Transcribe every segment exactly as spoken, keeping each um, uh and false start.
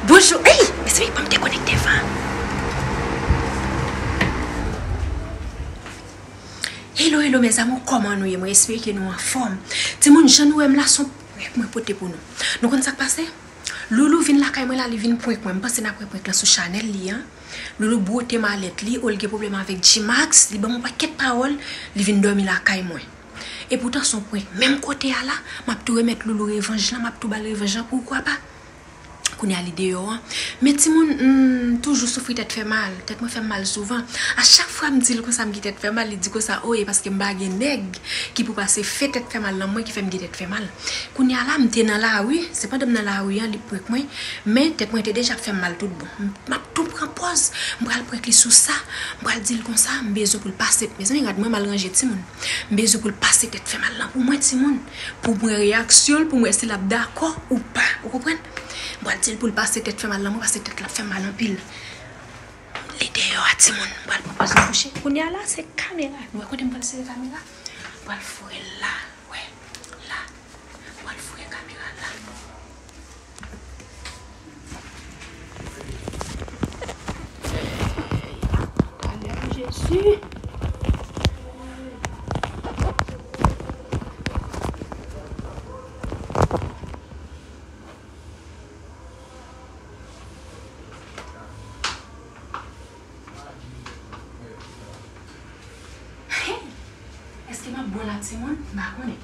Bonjou. Ey, mezanmi, ban m dekonekte van. Hello, hello, mes amours, kòman nou ye? Mwen espere ke nou anfòm. Timoun, jan nou wè m la, se yon prank mwen pote pou nou. Nou konn sa k pase? Loulou vin lakay mwen la, li vin prank mwen. M panse n ap wè prank lan sou chanèl li an. Loulou bwote malèt li, o l gen pwoblèm avèk G-Max, li ban m yon pakèt pawòl, li vin dòmi lakay mwen. Epoutan, se yon prank. Menm kote a la, m ap tou remèt Loulou revanj lan, m ap tou ba l revanj lan, poukwa pa? Kounye a li deyò an. Men timoun, m toujou soufri tèt fè mal. Tèt mwen fè m mal souvan. A chak fwa m di l konsa m gen tèt fè mal, li di konsa, o, e paske m pa gen nèg ki pou pase fè tèt fè mal lan mwen ki fè m gen tèt fè mal. Kounye a la, m te nan lari, se pandan m nan lari an, li prank mwen, men tèt mwen te deja ap fè m mal tout bon. M, m ap tou pran pòz, m pral prank li sou sa, m pral di l konsa, m bezwen pou l pase, mezanmi, gad mwen mal ranje timoun. M bezwen pou l pase tèt fè mal lan pou mwen, timoun. Pou mwen reyaksyon l, pou mwen si l ap dakò ou pa. Ou konprann? M pral di l pou l pase tèt fè mal lan, mwen, paske tèt la ap fè m mal anpil. Li deyò a, timoun. M pral pran pòz li kouche. Kounye a la, se kamera. Nou wè kote m pral sere kamera? M pral foure l la. Wè. La. M pral foure kamera la. Talè, Jezi. Èske m ap bon la, timoun? M pa konnen.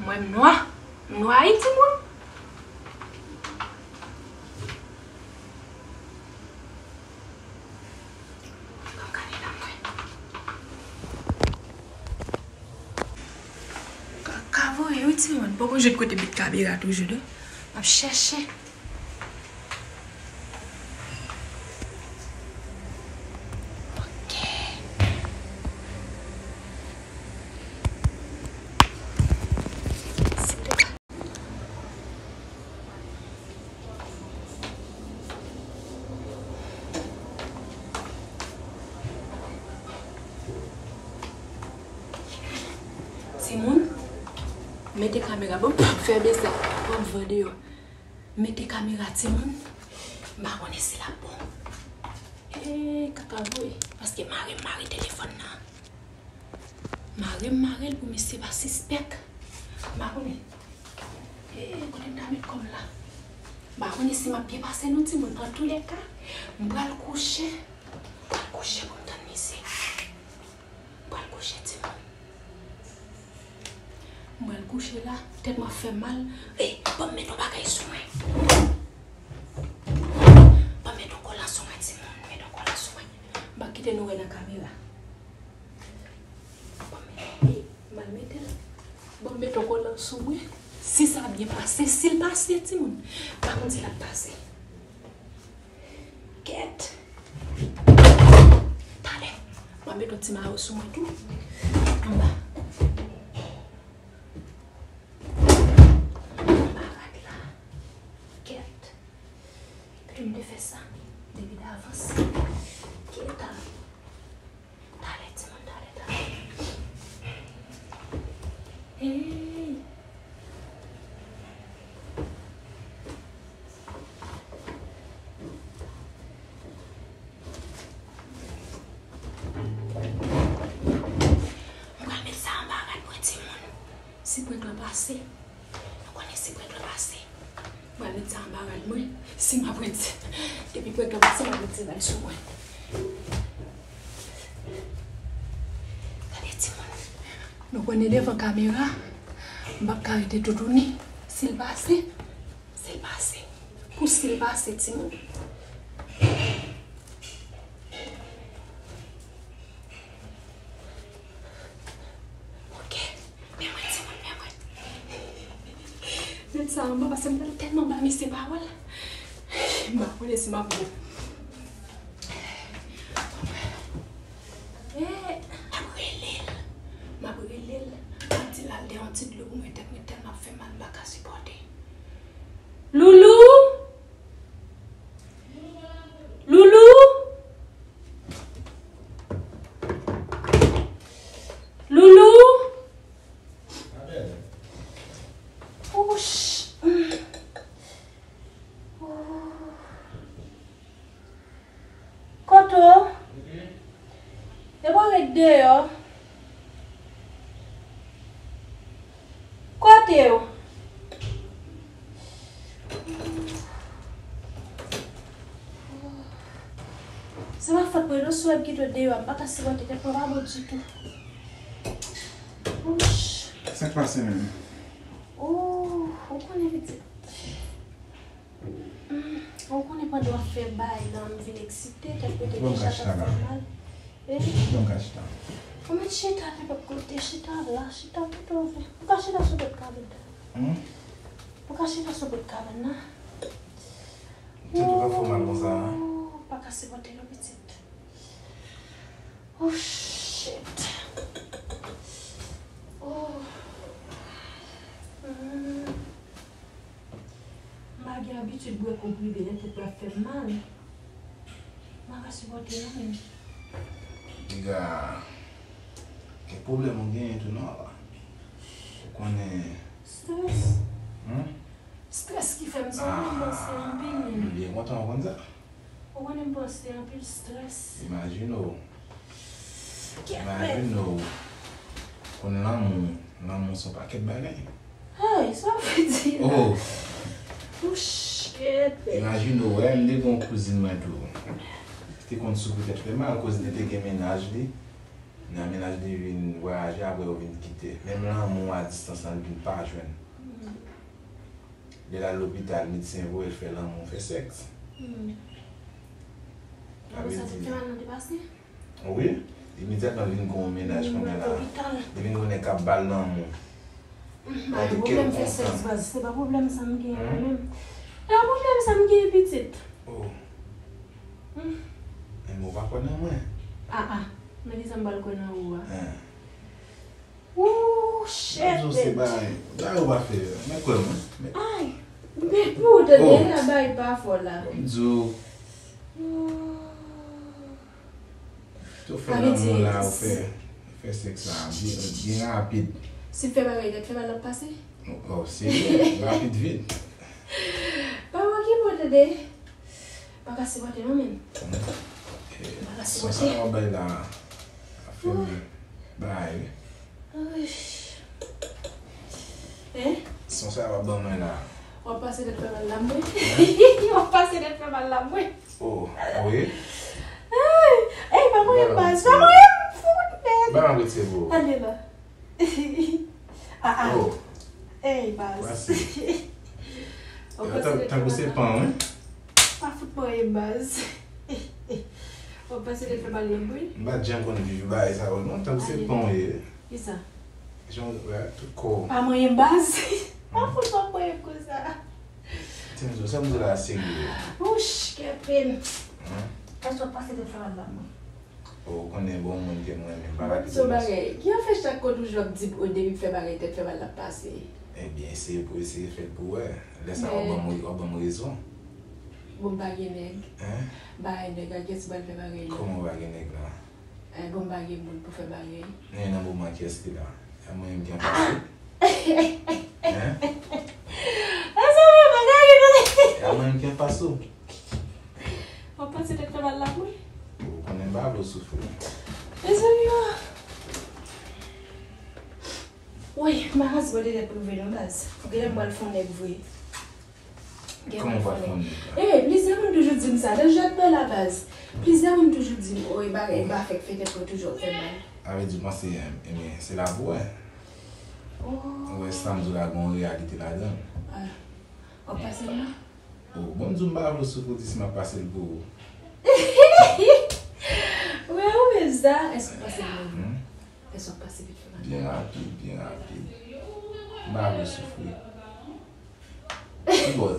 Mwen, m nwa. M nwa, wi, timoun. Ka, ka voye, wi, timoun. Poko jwenn kote met kamera toujou, non. M ap chèche. Ok. Timoun, mete kamera. Bon, fèmen sa. Pran van deyò. Mete kamera, timoun. M pa konnen si l ap bon. E, kaka voye. Paske mare, mare telefòn nan. Mare m mare l pou misye pa sispèk. M pa konnen. E, kote m ta met kò m la? M pa konnen si m ap byen pase non, timoun. Antoulèka, m pral kouche. M pral kouche pou m tann misye. M pral kouche, timoun. M pral kouche la. Tèt mwen ap fè m mal. E, ban m met yon bagay sou mwen. Ban m met yon kolan sou mwen, timoun. Met yon kolan sou mwen. M pa kite nou wè nan kamera. M al mete l. Bon, m mete yon kolan sou mwen. Si sa byen pase, si l pase, timoun, m pa konn si l ap pase. Kèt. Talè. M ap mete yon ti mayo sou mwen tou. Anba. Anba rad la. Kèt. Epi m te fè sa depi davans. Kèt. Talè, timoun, talè, talè. Hey. M pral met sa anba rad mwen, timoun. Si prank lan pase, nou konnen si prank lan pase, m pral met sa anba rad mwen. Si m ap ret, depi prank lan pase, m ap ret se bay sou mwen. Gade, timoun. Nou konnen devan kamera, m p ap ka rete toutouni. Si l pase, si l pase. Pou si l pase, timoun. Ok. Men mwen, timoun, men mwen. Met sa anba, paske m tèlman ba misye pawòl. M pa konnen si m ap bon. Eh, m ap rele l. M ap rele l. M ap di l al dèyè yon ti dlo pou mwen, tèt mwen tèlman ap fè mal, m pa ka sipòte. Loulou! Loulou! Loulou! Ouch! Ret deyò. Kote yo? Se pa fòt mwen non, si w wè m kite w deyò a, m pa ka sipòte tèt mwen pa bon ditou. Wouch. Sa k pase menm? Oh, ou konnen pitit. Hmm, ou konnen pandan w ap fè bagay la, m vin eksite, tèt mwen te deja t ap fè mal. Eh? Ban m ka chita. Ou mèt chita, men p ap kote, chita la, chita kote w vle. Ou ka chita sou bòt kabann nan. Hmm? Ou ka chita sou bòt kabann nan. Tèt ou ka fè w mal konsa, hein? Ooh, pa ka sipòte non, pitit. Oh, shit. Oh. Hmm. M pa gen abitid bwè konprime lè tèt la fè m mal. M pa ka sipòte non, menm. Piga, kèk pwoblèm ou genyen tou non, ou konnen. Strès. Hmm? Strès ki fè m sa, ou konnen m panse anpil, menm. M byen kontan ou konn sa. Ou konnen m panse anpil, strès. Imajine w. Imajine w. Konn lanmou, lanmou se yon pakèt bagay. Hey, sa w vle di la? Oh. Wouch, kèt. Imajine w, wè, m te gen yon kouzin mwen tou. Li te konn soufri tèt fè mal, koz li te gen mennaj li. Nan mennaj li vin vwayaje, apre yo vin kite. Menm lanmou a distans lan, li vin pa jwenn. Hmm. Li al lopital, medsen voye l fè lanmou, fè sèks. Hmm. Sa vle di, fè mal nan te pase? Wi. Imedyatman li vin gen yon mennaj kounye a la. Li vin gen yon nèg k ap ba l lanmou. Hmm, pa gen pwoblèm fè sèks, baz. Se pa pwoblèm sa m genyen mwen menm. E pwoblèm sa m genyen pitit. Oh. Hmm. Men ou pa kwè nan mwen. Ah, ah. Nan kisa m pral kwè nan ou a? Hein. Ooh, shit, man. Bagay ou pa fè, men kwè mwen. Ay, men pou ou tande la, bagay pa fò la. Ban m di w. Ooh. Ou fè lanmou la, ou fè, fè sèks la byen, byen rapid. Si l fè bagay, tèt fè mal l ap pase? Oh, serye, rapid vit. Pa manke mwen tande. Pa ka sipòte non, menm. Pa ka sipòte. Sa w ap bay la, ap fè m bay. Hein? Son sa w ap ban mwen la. W ap pase tèt fè mal la, mwen. W ap pase tèt fè mal la, mwen. Oh, wi. Hey, pa mwen baz, pa mwen fout, man. Ba mwen retire pou ou. Tande la. Ah, ah. Oh. Hey, baz. Tankou se pan, wi. Pa fout mwen baz. W ap pase tèt fè mal la, mwen. M pa t janm konn viv bagay sa yo, non. Tankou se pan w ye. Kisa? Jan w wè tout kò w. Pa manyen baz. Pa fout w ap manyen konsa. Timoun, sa m di la serye. Wouch, kè pen. Èske w ap pase tèt fè mal la, mwen? Ou konnen bon moun ke m renmen, m pa ka kite l. Bon, bagay. Ki anfèch chak kote ou jwe ap di, o, depi m fè bagay, tèt fè mal l ap pase? Ebyen, eseye pou eseye fè l pou wè. Lè sa a, w ap ban m, w ap ban m rezon. Bon, m pa gen nèg. Hein? M pa gen nèg, ak kiyès m pral fè bagay la? Kòman w pa gen nèg la? Eh, bon, m pa gen moun pou fè bagay. Men nan moman kiyès ki la? A mwen menm ki anfas ou? Hein? Mezanmi, bagay yo. A mwen menm ki anfas ou? W ap pase tèt fè mal la pou li? Ou konnen m pa vle w soufri. Mezanmi, oh. Wi, m pa ka sipòte tèt prive non, baz. Genlè m pral fè yon nèg vre. Kòman w pa fè nèg la? Eh, plizyè moun toujou di m sa. Nan jwèt mwen la, baz. Plizyè moun toujou di m, o, e bagay m pa fèk fè tèt mwen toujou ap fè mal. Sa vle di w panse, ebyen, se la pou wè. Oh. Ou wè sa m di w la, gen yon reyalite ladan l. Ah. W ap pase l mwen? Oh, bon, m di w m pa vle w soufri, w di si m ap pase l pou ou. Ou wè, ou menm sa, èske w pase l mwen? Hmm? Èske w ap pase tèt fè mal? Byen rapid, byen rapid. M pa vle w soufri. Ki bò?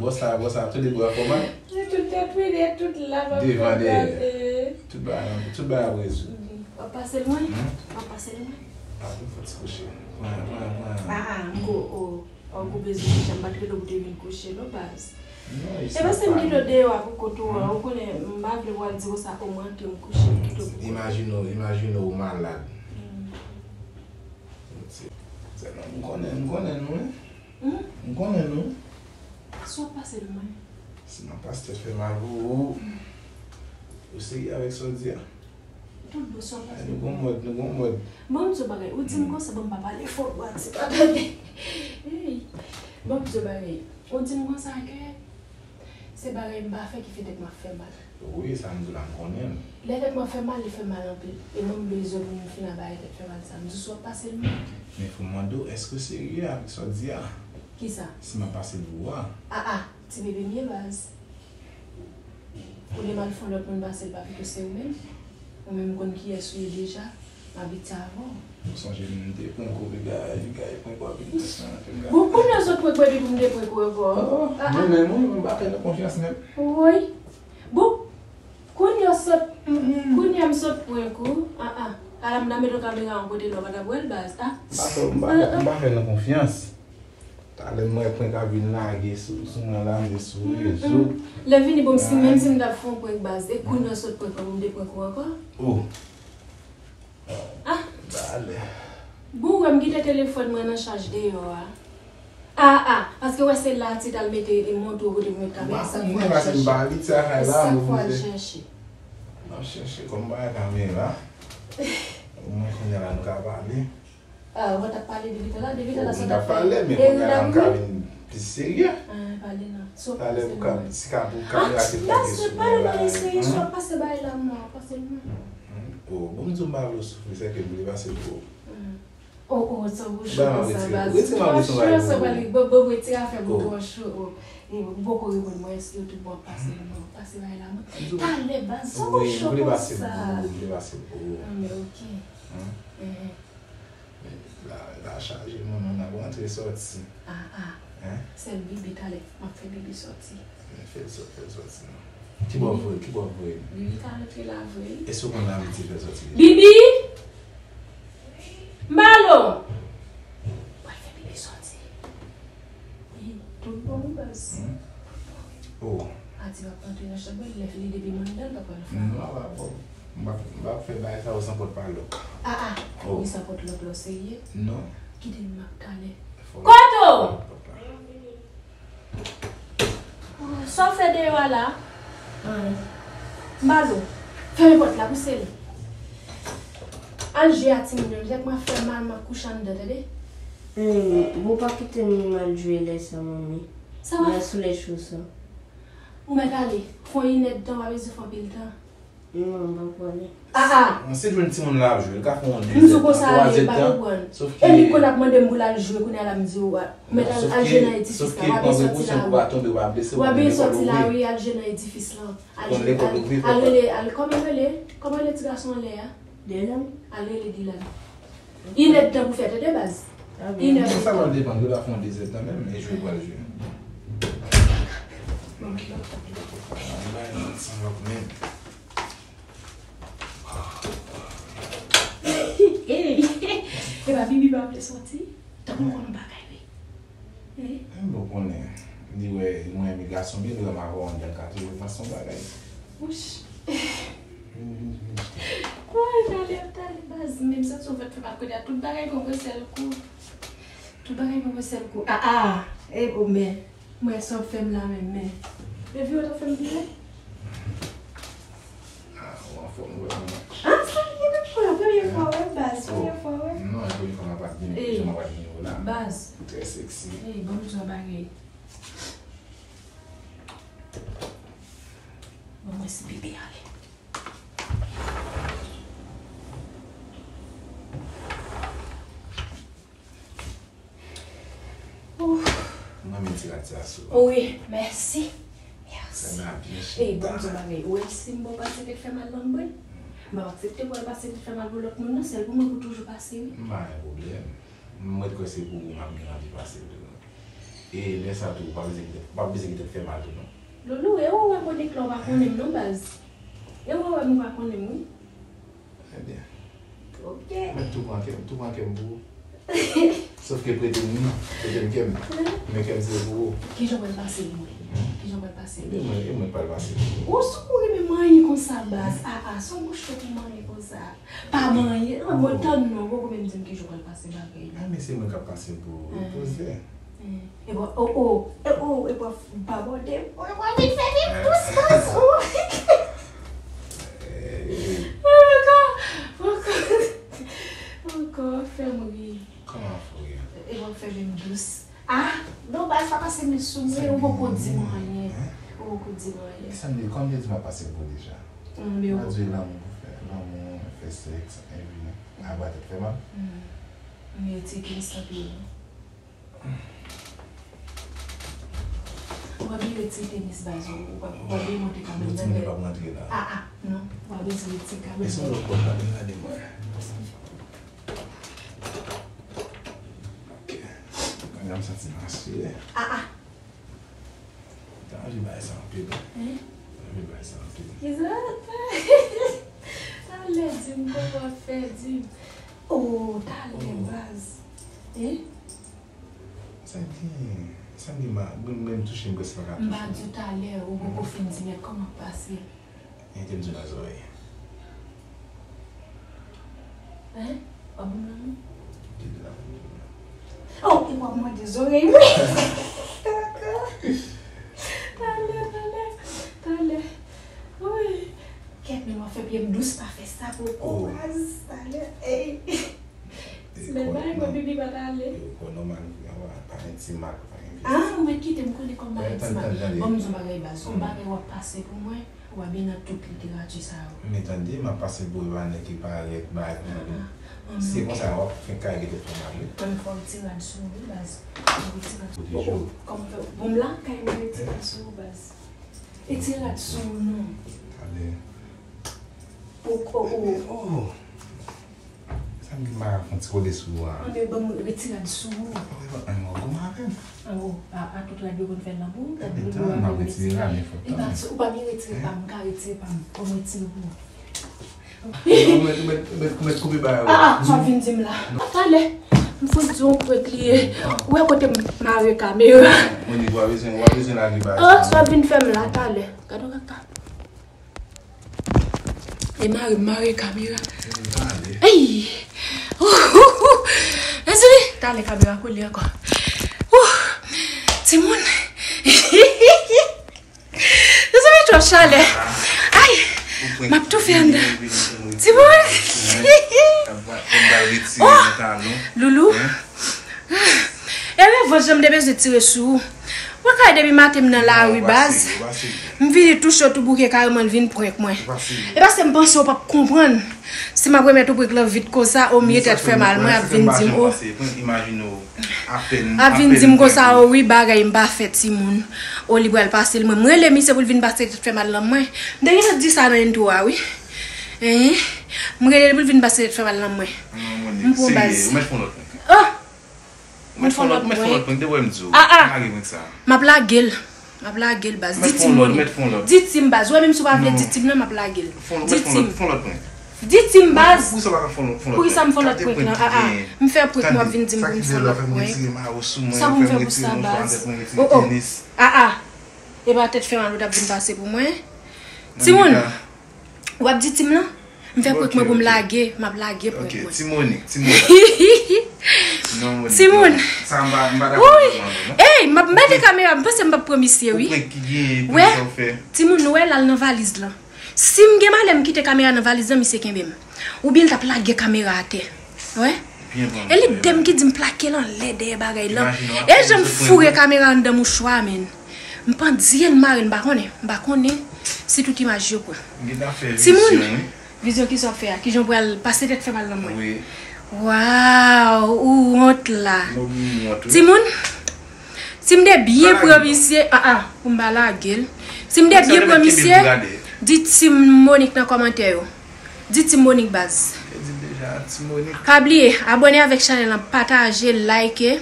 Bò sa, bò sa, tou de bò a fè w mal? Se tout tèt wi, de tout la, devan, dèyè. Tout bagay, tout bagay ap rezoud. Mhm. W ap pase l mwen? Hmm? W ap pase l mwen? A, m fè ti kouche. Pran, pran, pran. Ah, ah, m ko, oh, oh, ou bezwen kouche, m pa t rele w pou te vin kouche, non, baz. Non, e paske m kite w deyò a pou kont ou an, ou konnen, m pa vle w al di konsa, o, m rantre, m kouche, m kite w pou kont ou. Imajine w, imajine w malad. Hmm. Se, se, non, m konnen, m konnen nou, wi. Hmm? M konnen nou. Si w ap pase l mwen. Si m ap pase tèt fè mal pou ou, ou serye avèk sa w di a? Tout bon, sa pase. Nou gon mòd, nou gon mòd. Bon, m di w bagay, ou di m konsa, bon, m pa pale fò, bon, ti pa tande. Hey. Bon, m di w bagay, ou di m konsa ke se bagay m pa fè ki fè tèt mwen ap fè mal. Wi, sa m di w la, m konnen l. Lè tèt mwen ap fè mal, li fè mal anpil. E mwen, m bezwen pou m fin ap bay tèt fè mal sa. M di w si w ap pase l mwen. Men fò m mande w, èske w serye avèk sa w di a? Kisa? Si m ap pase l pou ou a? A a, ti bebe m ye baz. Ou li mal fè yon lòt moun pase l pa pito se ou menm? Ou menm konn kiyès ou ye deja, m abitye avè w. Ou sonje m te prank ou, piga, piga, e prank ou ap vin plis nan anpil la. Bon, kounye a sot prank mwen epi pou m te prank ou ankò. Oh, ah, ah. Mwen menm, wi, mwen pa fè nou konfyans menm. Woy. Bon, kounye a sot, kounye a m sot prank ou. Ah, ah. Ala m ta met yon kamera yon kote la, w pa t ap wè l baz, ah. M pa fè, m pa fè, m pa fè nou konfyans. Talè m wè prank ap vin lage sou, sou mwen la, m te sou rezo. Lè vini, bon, si, menm si m t ap fè yon prank baz, e kounye a sot prank mwen, m te prank ou ankò. Oh. Ah. Talè. Bon, wè m kite telefòn mwen nan chaj deyò a. Ah, ah, paske wè se la ti t al mete e montre w kote pou met kamera, se sa k fè w al chèche. M ap chèche kòm m pa gen kamera. Omwen kounye a la nou ka pale. Ah, ou pa t ap pale depi talè, depi talè sa w t ap fè? Bon, m t ap pale, men kounye a la m ka vin plis serye. Ah, pale non. Talè pou ka, si ka pou kamera te fòke sou mwen la. Pale bagay serye, si w ap pase bagay la mwen, pase l mwen. Oh, bon, m di w m pa vle w soufri, sèke m vle pase l pou ou. Oh, oh, sa w cho konsa, baz. Twa cho, sa pral, bon, bon, retire afè pou twa cho, oh. E, ou poko reponn mwen, èske yo tout bon ap pase l mwen, pase bagay la mwen. Talè, baz, sa w cho konsa? M vle pase l pou ou, m vle pase l pou ou. Ah, men ok. La, la chaje, moun, moun ap rantre sòti. Ah, ah. Sèl bibi talè, m ap fè bibi sòti. Fè l sòti, fè l sòti non. Kibò w voye, kibò w voye? Bibi ka rantre la vre. Èske w konn abitye fè l sòti deja? Bibi! M pale w! Pral fè bibi sòti. Wi, tout bon wi baz. Oh. Adi p ap antre nan chanm mwen, lè fini depi m anndan l pa pral fè. Non, pa bon. M p ap, m p ap fè bagay sa yo san pòt pa lòk. Ah, ah. Oh. Wi, san pòt lòk la, w serye? Non. Kite m ap talè. Kote w? Sa w fè deyò a la? Anyen. M pale w. Fèmen pòt la, pouse l. Al jwe a timoun yo, tèt mwen ap fè mal, m ap kouche anndan, tande? Anyen, bon, pa kite m al jwe lè sa, manmi. Sa w ap fè? Lè solèy cho sa. Ou mèt ale. Fè yon inèdtan, w pa bezwen fè anpil tan. Non, m pa prale. Ah, ah. Se jwenn timoun la ap jwe, li ka fè yon de zèdtan, twa zèdtan. Sòf ke e li konn ap mande m pou l al jwe, kounye a la m di w, mèt al, al jwe nan edifis la, w ap byen sòti la wi. W ap byen sòti la wi, al jwe nan edifis la. Al jwe, al, al rele, al, kòman rele, kòman rele ti gason anlè a? Dylan. Al rele Dylan. Inèdtan pou fè, tande baz. Inèdtan. Sa va depann, li ka fè yon de zèdtan menm, e jwe pral jwe. Anlè, sa va menm. Ey, epa bibi pa vle sòti. Tankou m konn yon bagay wi. Ey. Mwen konnen, li wè mwen renmen gason byen, li wè m avè w anndan, l ka toujou panse yon bagay. Wouch. Vin, vin, vin, vin chita. Woy, talè, talè, baz, menm santi yon vant fè mal kote a, tout bagay pran yon sèl kou. Tout bagay pran yon sèl kou. Ah, ah, e o men. Mwen sa w ap fè m la menm, men. Epi w t ap fè m pile? Ah, ou anfòm vre, manman. Ah, sa ki gen nan fò la? Premye fwa, wè, baz, premye fwa, wè. Non, e premye fwa m ap vini, jan m ap vini ou la. Baz. Ou trè sexy. Ey, ban m di w yon bagay. Ban mwen si bebe ale. Ouf. Mwen menm ti rad sa sou. Wi, mèsi. Mèsi. Sa va byen chita. Ey, ban m di w bagay. Ou wè si m ba w pase tèt fè mal nan bwen? M p ap aksepte pou w al pase tèt fè mal pou lòt moun, non. Sèl pou mwen pou toujou pase, wi. M pa gen pwoblèm. Mwen kwè se pou ou m ap gen anvi pase l tou, non. E lè sa tou, ou pa bezwen kite, ou pa bezwen kite l fè mal tou, non. Loulou, e ou wè m konnen klè w pa konnen m, non, baz. E ou wè m ou pa konnen m, wi. Ebyen. Ok. Mwen tou pran kè m, tou pran kè m pou ou. Sòf ke prete m li, prete m kè m. Men kè m se pou ou. Kijan w pral pase l, mwen? Kijan w pral pase l? Ebyen, mwen, e mwen k pral pase l pou ou. Ou sou pou renmen manyen konsa, baz. Ah, ah, se yon bouch fèt ou manyen konsa. Pa manyen. Mwen tann non, ou poko menm di m kijan w pral pase bagay la. Ah, men se mwen k ap pase l pou ou. Poze. Epa, oh, oh, e, oh, epa, pa bòde m. Oh, epa, vin fè vin pous, pous, oh. Oh my God. Mezanmi, sou mwen, ou poko di m anyen. Ou poko di m anyen. Sa m di, kòm te di m ap pase pou deja. Mwen di lanmou pou fè, lanmou, fè sèks, epi aba tèt fè mal. Mwen ti kris tanpri. Ou pa bliye retire tenis baz ou, ou pa, ou pa bliye monte kanmenm. Yon timoun pa rantre la. Ah, ah, non, ou pa bezwen retire kanmenm. E se yon lòt pòt la, vin gade mwen. Ok. Kòman m santi mache? Ah, ah. Danje bagay sa anpil. Hein? Danje bagay sa anpil. Kisa? Talè di m kòman w ap fè di m. Oh, talè baz. Hein? Sa gen, sa gen ma, mwen menm touche m prèske pa ka touche. M pa di w talè, ou poko fin di nèt kòman w pase. Mete m sou la zòrèy. Hein? W ap ban m lanmou? Mete m la. Oh, e w ap mande zòrèy mwen. Dakò. Talè, talè, talè. Wi. Kèt, men w ap fè pye m dous, pa fè sa poko baz. Talè, ey. Ti bèl bagay, mwen pipi pa t ale. Yo, kò nòmal, pa gen ti mak, pa gen ti. Ah, ou mèt kite m konnen kòm pa gen ti mak. Bon, m di yon bagay baz. Yon bagay w ap pase pou mwen, ou pa byen nan tout literati sa yo. Men tande, m ap pase pou yo, pa nèg ki parèt, bagay. Se konsa, w ap fenk kage tèt fè mal, wi. Mwen fò w ti rad sou ou, wi, baz. Fò w ti rad sou ou. Kòman fè? Bon, m lakay mwen, ti rad sou ou, baz. E ti rad sou ou, non. Talè. Oh, oh, oh. Sa m gen mal ak yon ti kole sou ou a? Anben, ban m retire rad sou ou. Anben, ban m goumen avè m. An, oh, a, a tout rad yo konn fè l nan pou ou, gad dlo a vin retire. E pa, ou pa byen retire pa m, m ka retire pa m. Ban m retire pou ou. Ou mèt, ou mèt, ou mèt, ou mèt koupe bagay ou. Ah, ah, sa w ap vin di m la. Talè, m fout di w yon prank li ye. Ou wè kote m mare kamera? Moni, ou pa bezwen, ou pa bezwen lage bagay. Ah, sa w ap vin fè m la, talè. Gad yon kaka. E mare, mare kamera. Ey! Mezanmi, talè kamera kole ankò. Ouh! Timoun! Mezanmi, twòp chalè. Ay! M ap toufe anndan. Timoun! Oh! Loulou! E revanj lan m te bezwen tire sou ou. Ou pa ka wè depi maten m nan lari baz. M vini touche w tou bouke kareman l vin prank mwen. E paske m panse w p ap konprann. Si m ap remèt ou prank lan vit konsa, o m ye tèt fè mal mwen ap vin di m o. Ap vin di m konsa o wi bagay m pa fè timoun. O li pral pase l mwen. M rele misye pou l vin pase tèt fè mal lan mwen. M te gentan di sa nan intro a wi. Hein? M rele l pou l vin pase tèt fè mal lan mwen. M pran baz. Oh! Ou mèt fè yon lòt prank, de wè m di w. Ah, ah. Lage prank sa. M ap lage l. M ap lage l baz. Di Tim Moni. Di Tim baz. Ou wè menm si w pa vle di Tim nan, m ap lage l. Di Tim. Di Tim baz. Poukisa w pa ka fè yon lòt prank? Poukisa m fè yon lòt prank lan? Ah, ah. M fè prank, m ap vin di m pou m fè yon lòt prank. Sa pou m fè pou sa baz? Oh, oh. Ah, ah. E pa tèt fè mal ou t ap vin pase pou mwen? Timoun. W ap di Tim lan? M fè prank mwen pou m lage, m ap lage prank mwen. Ok, Ti Monik, Ti Monik. Non, Monik, Ti Monik. Sa m pa, m pa dakò avèk ou non. Ey, m ap mete kamera, m panse m p ap pran misye wi. Ou prank ki genyen, prank sa w fè. Timoun, nou wè l al nan valiz lan. Si m gen malè m kite kamera nan valiz lan, misye kenbe m. Oubyen l t ap lage kamera atè. Wè? E li de m ki di m plake l anlè dèyè bagay lan. E jan m foure kamera anndan mouchwa a, menn. M pandye l mare l, m pa konnen. M pa konnen si tout imaj yo pran. Timoun, vizyon ki sa w ap fè a? Kijan w pral pase tèt fè mal nan mwen? Waw, ou wont la. Timoun, si m te byen pran misye, ah, ah, pou m pa lage l. Si m te byen pran misye, di Tim Monik nan kòmantè yo. Di Tim Monik baz. Pa bliye, abòne avèk chanèl lan, pataje, like.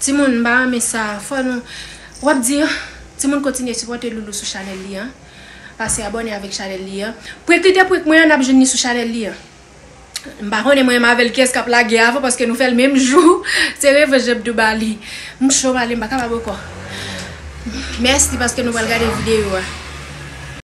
Timoun, m pa renmen sa. Fò nou, w ap di, timoun kontinye sipòte Loulou sou chanèl li an. Pase abòne avèk chanèl li an. Prank li te prank mwen an, n ap jwenn li sou chanèl li an. M pa konnen mwen menm avè l kiyès k ap lage avan, paske nou fè l menm jou. Se revanj m dwe ba li. M cho, m ale, m pa kapab ankò. Mèsi paske nou pral gade videyo a.